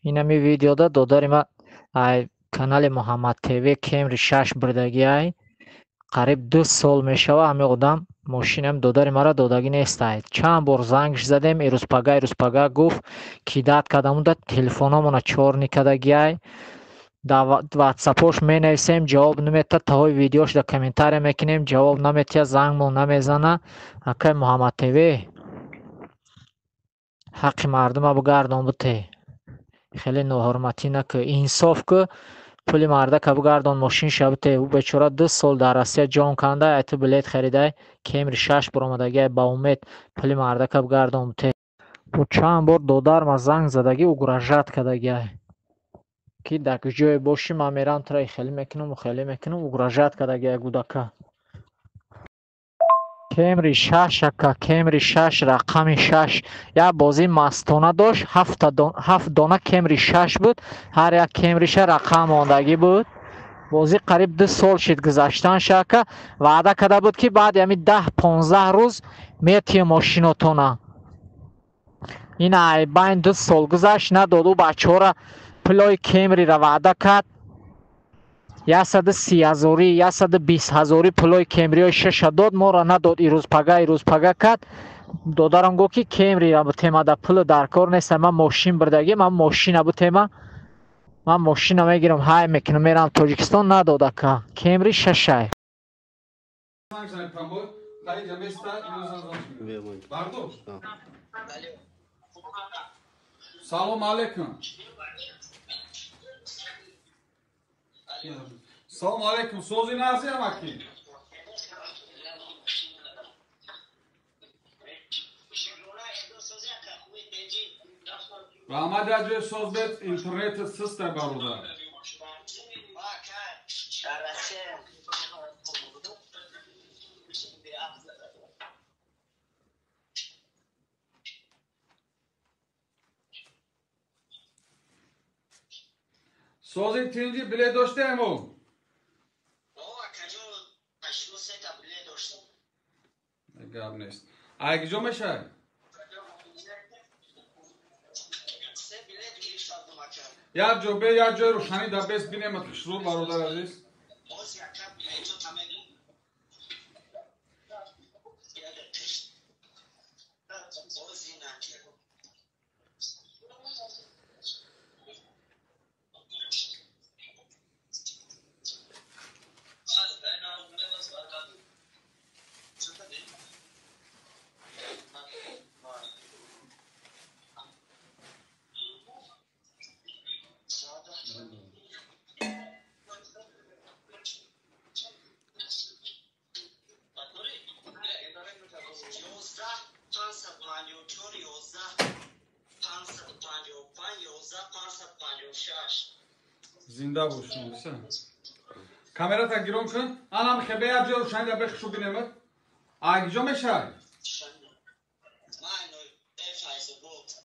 Инами видеода додари ма ай канали Муҳаммад ТВ Кемри 6 бурдагиай. Қариб 2 сол мешава ҳамин одам мошинам додари мара додагӣ нестай. Чанд бор зангш задем, ирӯзпага ирӯзпага гуфт, кидат кардамуда телефономона чор никардагиай. Дар ватсапош менависем, ҷавоб наметиҳад, таҳои видеош дар комментария мекунем, ҷавоб наметиҳад, зангмон намезана. Акай Муҳаммад ТВ, ҳаққи мардума бигардон бите. Хеле ноҳурматӣ накӯ, инсоф кӯ, пули мардака бигардон, мошинша бите. Ӯ бечора 2 сол дар Россия ҷон канда, ай ту билет харидай, Кемри 6 баромадагиай, ба умед пули мардака бигардон бите. Бо чанд бор додарма занг задагӣ, угрожать кардагиай, ки дар ҷое бошӣ ман мерам туро хеле мекунам, хеле мекунам, угрожать кардагиай гудака. Кемри 6 ака, Кемри 6, рақами 6. Як бозии мастона дошт, 7 дона Кемри 6 буд, ҳар як Кемриша рақам мондагӣ буд. Бозӣ қариб 2 сол шид гузаштан шака, ваъда карда буд, ки баъди ҳамин 10-15 рӯз метиҳем мошинотона. Ин айбайн 2 сол гузашт, надод. Ӯ бачаҳора пулои Кемрира ваъда кард. 130 ҳазорӣ, 120 ҳазорӣ пулои Кемриҳои шаша дод, моро надод. Ирӯзпага ирӯзпага кард. Додарам гуфт, ки Кемрира бутема, да пулу дар кор нест, ман мошин бурдагӣ, ман мошина бутема, ман мошина мегирам, ҳай мекунам, мерам Тоҷикистон. Надод ака. Кемри шашай. Салом алейкум. Салом алейкум. Сози нази амаки. Раҳмат, аҷои соз бед, интернет систа бародар. Сози тинҷи билет доштем ӯ? Гап нест. Ай киҷо мешавад? Як ҷо бе, як ҷои рӯшанӣ дар бес бинемад хушрӯ, бародар азиз. Зинда бош. Камерата гирон кун. Анам хебе як ҷои рӯшанӣ дар бе хушрӯ бинемад. Ай киҷо мешавад?